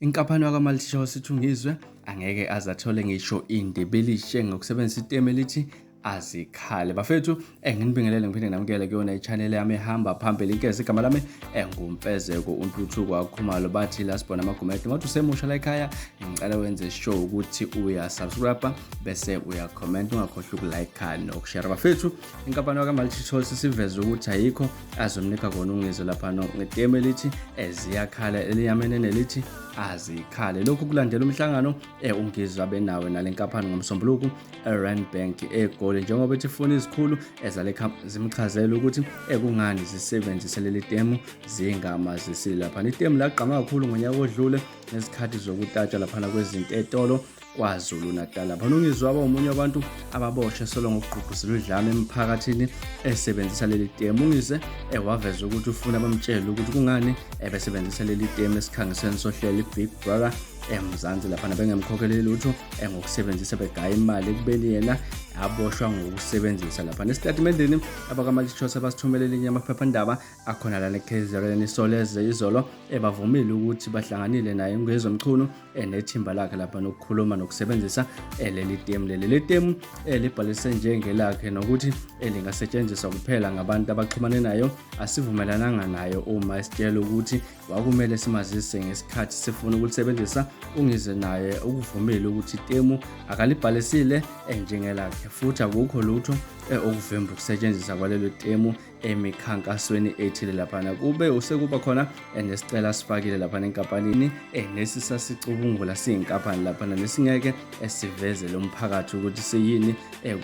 Inkampani yakwaMultiChoice ithi uNgizwe angeke aze athole ngisho indibilishe ngokusebenzisa itemu elithi azikhale. Bafethu, nginibingelele ngiphinde nginamukele kuyona i-channel yami ehamba phambili inkezi. Igama lami enguMfezeko uNtuthuko waKhumalo, bathi la sibona amagumede. Ngothi usemusha la ekhaya, ngicela wenze sure ukuthi uya-subscribe bese uya-comment, ungakhohlwa ukulike nokushare. Bafethu, inkampani yakwaMultiChoice siveze ukuthi ayikho azomnika kona uNgizwe lapha ngetemu elithi eziyakhala eliyamene nelithi azikhale. Lokhu kulandela umhlangano uNgizwe abenawo nale nkampani ngoMsombuluko eRand Bank eGoli, njengoba ethi ifuna izikhulu ezale zimchazele ukuthi kungani zisebenzise leli temu zingamazisile laphana. Itemu lagqama kakhulu ngonyaka odlule ngezikhathi zokutatshwa laphana kwezinto etolo KwaZulu Natal. Laphana uNgizwe waba omunye wabantu ababoshwe solo ngokugqugquzela udlame emphakathini esebenzisa leli temu. UNgizwe waveza ukuthi ufuna bamtshele ukuthi kungani ebesebenzisa leli temu esikhangisweni sohlelo iBig Brother eMzansi laphana, bengemkhokheli lutho ngokusebenzisa, begaya imali ekubeni yena aboshwa ngokusebenzisa laphana. Esitatimendeni abakaMultiChoice abasithumele elinye amaphephandaba akhona lana eKZN, Isolezwe, izolo, ebavumile ukuthi bahlanganile naye uNgizwe Mchunu nethimba lakhe lapha nokukhuluma nokusebenzisa leli temu. Leli temu elibhalise njengelakhe nokuthi elingasetshenziswa kuphela ngabantu abaxhumane nayo. Asivumelananga nayo uma esitshela ukuthi wakumele simazise ngesikhathi sifuna ukulisebenzisa. UNgizwe naye ukuvumile ukuthi itemu akalibhalisile njengelakhe futhi akukho lutho okuvimba ukusetshenziswa kwalelo temu emikhankasweni ethile laphana. Kube usekuba khona nesicela asifakile laphana enkampanini nesisasicubungula siyinkampani laphana nesingeke esivezele umphakathi ukuthi siyini,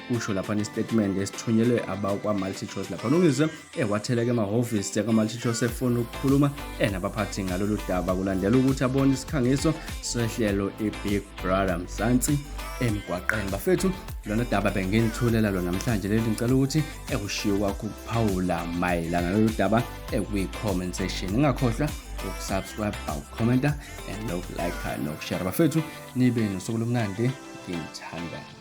kusho laphana istatement esithunyelwe abakwa-MultiChoice laphana. UNgizwe watheleka emahhovisi akwa-MultiChoice efuna ukukhuluma nabaphathi ngalolu daba, kulandela ukuthi abone isikhangiso sohlelo i-Big Brother Mzansi emgwaqeni. Bafethu, lona daba benginithulela lona namhlanje leli. Ngicela ukuthi ekushiye kwakho ukuphawula mayelana nalolu daba ekwi-comment section. Ungakhohlwa ukusubscribe, ukukhomenta and nokulike nokushare. Bafethu, nibe nosuku lomnandi, nginithanda.